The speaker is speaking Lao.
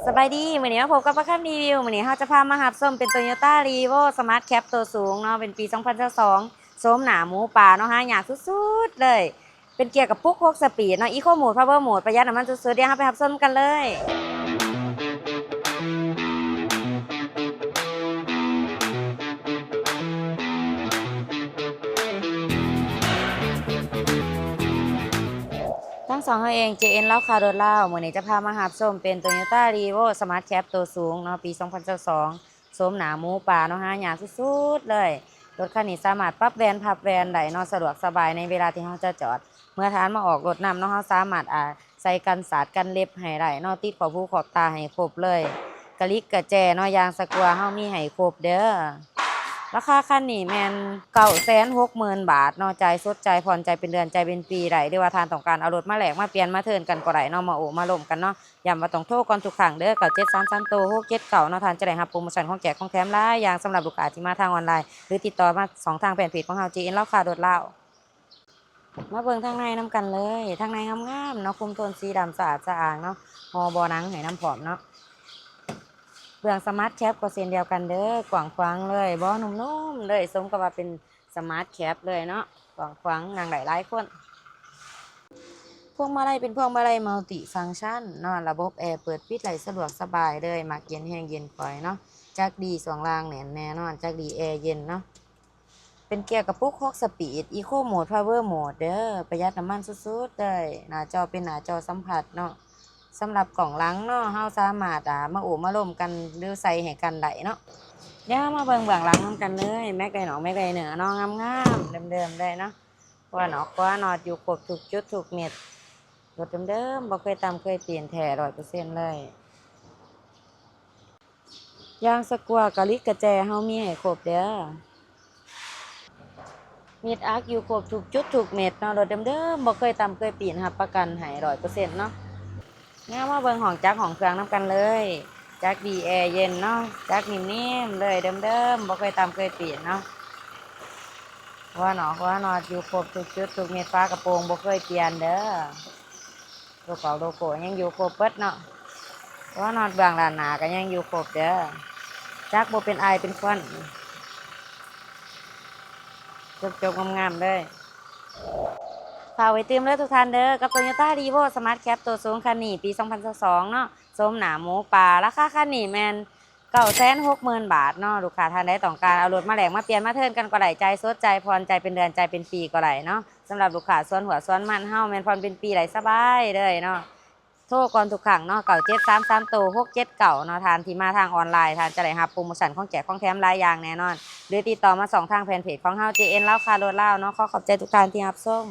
ສະບາຍດີ ມື້ນີ້ມາພົບກັບປາຄຳຣີວິວ. ມື້ນີ້ເຮົາຈະພາມາຮັບຊົມເປັນ Toyota Revo Smart Cab ໂຕສູງເນາະ ເປັນປີສອງພັນຊາວສອງ ໂສມໜ້າໝູປ່າເນາະ ຫາຍາກສຸດໆເລີຍ. ເປັນເກຍກະປຸກຫົກສະປີດເນາະ Eco Mode Power Mode ປະຢັດນ້ຳມັນສຸດໆ. ດຽວເຮົາໄປຮັບຊົມກັນເລີຍ. ທາງຊ່ອງເຮົາເອງ ເຈເອັນ ລາວຄ້າລົດລາວ ມື້ນີ້ຈະພາມາຮັບຊົມເປັນ Toyota Revo Smart Cab ໂຕສູງເນາະ ປີສອງພັນຊາວສອງ ໂສມໜ້າໝູປ່າເນາະ ຫາຍາກສຸດໆເລີຍ. ລົດຄັນນີ້ສາມາດປັບແວ່ນພັບແວ່ນໄດ້ເນາະ ສະດວກສະບາຍໃນເວລາທີ່ເຮົາຈະຈອດ. ເມື່ອທ່ານມາອອກລົດນຳເນາະ ເຮົາສາມາດ ອາ ໃສ່ກັນສາດກັນເລັບໃຫ້ໄດ້ເນາະ ຕິດຂອບຫູຂອບຕາໃຫ້ຄົບເລີຍ. ກະລິກກະແຈເນາະ ຢາງສະກົວເຮົາມີໃຫ້ຄົບເດີ້. ລາຄາຄັນນີ້ແມ່ນເກົ້າແສນຫົກໝື່ນບາດເນາະ ຈ່າຍສົດ ຈ່າຍຜ່ອນ ຈ່າຍເປັນເດືອນ ຈ່າຍເປັນປີໄດ້ ຫຼືວ່າທ່ານຕ້ອງການເອົາລົດມາແລກມາປ່ຽນມາເທີນກັນກໍໄດ້ເນາະ ມາໂອ້ມາລົມກັນເນາະ. ຢ້ຳວ່າຕ້ອງໂທກ່ອນທຸກຄັ້ງເດີ້ ເກົ້າເຈັດສາມສາມໂຕຫົກເຈັດເກົ້າເນາະ ທ່ານຈະໄດ້ຮັບໂປຣໂມຊັນຂອງແຈກຂອງແຖມຫຼາຍຢ່າງ ສຳລັບລູກຄ້າທີ່ມາທາງອອນລາຍ ຫຼືຕິດຕໍ່ມາຊ່ອງທາງແຟນເພຈຂອງເຮົາ ເຈເອັນ ລາວຄ້າລົດລາວ. ມາເບິ່ງທາງໃນນຳກັນເລີຍ ທາງໃນງາມໆເນາະ ຄຸມໂທນສີດຳສະອາດສະອ້າງເນາະ ຫໍ່ເບາະໜັງໃຫ້ນຳພ້ອມເນາະ. ເບື້ອງ Smart Cab ກໍເຊັ່ນດຽວກັນເດີ້ ກວ້າງຂວາງເລີຍ ເບາະນຸ້ມໆເລີຍ ສົມກັບວ່າເປັນ Smart Cab ເລີຍເນາະ ກວ້າງຂວາງ ນັ່ງໄດ້ຫຼາຍຄົນ. ພວງມາໄລເປັນພວງມາໄລ Multi Function ເນາະ ລະບົບແອເປີດປິດໄດ້ສະດວກສະບາຍເລີຍ ມັກເຢັນແຮງເຢັນຂ້ອຍເນາະ. ຈັກດີຊ່ວງລ່າງແໜ້ນແນ່ນອນ ຈັກດີແອເຢັນເນາະ. ເປັນເກຍກະປຸກຫົກສະປີດ Eco Mode Power Mode ເດີ້ ປະຢັດນ້ຳມັນສຸດໆເລີຍ. ໜ້າຈໍເປັນໜ້າຈໍສຳຜັດເນາະ. ສຳລັບກ້ອງຫຼັງເນາະ ເຮົາສາມາດ ອາ ມາໂອ້ມາລົມກັນ ຫຼືໃສ່ໃຫ້ກັນໄດ້ເນາະ. ດຽວເຮົາມາເບິ່ງເບື້ອງຫຼັງນຳກັນເລີຍ ແມັກໄດນອກ ແມັກໄດເນີເນາະ ງາມໆ ເດີມໆເລີຍເນາະ. ຫົວນອກຫົວນອດຢູ່ຄົບທຸກຈຸດທຸກເມັດ ລົດເດີມໆ ບໍ່ເຄີຍຕຳເຄີຍປີ້ນ ແທ້ຮ້ອຍເປີເຊັນເລີຍ. ຢາງສະກົວ ກະລິກກະແຈເຮົາມີໃຫ້ຄົບເດີ້. ເມັດອັກຢູ່ຄົບທຸກຈຸດທຸກເມັດເນາະ ລົດເດີມໆ ບໍ່ເຄີຍຕຳເຄີຍປີ້ນ ຮັບປະກັນໃຫ້ຮ້ອຍເປີເຊັນເນາະ. ດຽວມາເບິ່ງຫ້ອງຈັກຫ້ອງເຄື່ອງນຳກັນເລີຍ ຈັກດີແອເຢັນເນາະ ຈັກນິ່ມໆເລີຍ ເດີມໆ ບໍ່ເຄີຍຕຳເຄີຍປີ້ນເນາະ. ຫົວນອກຫົວນອດຢູ່ຄົບທຸກຈຸດທຸກເມັດ ຝາກະໂປງບໍ່ເຄີຍປ່ຽນເດີ້. ໂລໂກ້ ໂລໂກ້ຍັງຢູ່ຄົບເບິດເນາະ ຫົວນອດເບື້ອງດ້ານໜ້າກໍຍັງຢູ່ຄົບເດີ້. ຈັກບໍ່ເປັນອາຍເປັນຄວັນ ຈົບໆງາມໆເລີຍ. ຝາກໄວ້ຕື່ມເລີຍທຸກທ່ານເດີ້ ກັບ Toyota Revo Smart Cab ໂຕສູງຄັນນີ້ ປີສອງພັນຊາວສອງເນາະ ໂສມໜ້າໝູປ່າ. ລາຄາຄັນນີ້ແມ່ນເກົ້າແສນຫົກໝື່ນບາດເນາະ. ລູກຄ້າທ່ານໃດຕ້ອງການເອົາລົດມາແລກມາປ່ຽນມາເທີນກັນກໍໄດ້ ຈ່າຍສົດ ຈ່າຍຜ່ອນ ຈ່າຍເປັນເດືອນ ຈ່າຍເປັນປີກໍໄດ້ເນາະ. ສຳລັບລູກຄ້າສວນຫົວສວນມັນເຮົາ ແມ່ນຜ່ອນເປັນປີໄດ້ສະບາຍເລີຍເນາະ. ໂທກ່ອນທຸກຄັ້ງເນາະ ເກົ້າເຈັດສາມສາມໂຕຫົກເຈັດເກົ້າເນາະ. ທ່ານທີ່ມາທາງອອນລາຍ ທ່ານຈະໄດ້ຮັບໂປຣໂມຊັນຂອງແຈກຂອງແຖມຫຼາຍຢ່າງແນ່ນອນ ຫຼືຕິດຕໍ່ມາຊ່ອງທາງແຟນເພຈຂອງເຮົາ ເຈເອັນ ລາວຄ້າລົດລາວເນາະ. ຂໍຂອບໃຈທຸກທ່ານທີ່ຮັບຊົມ.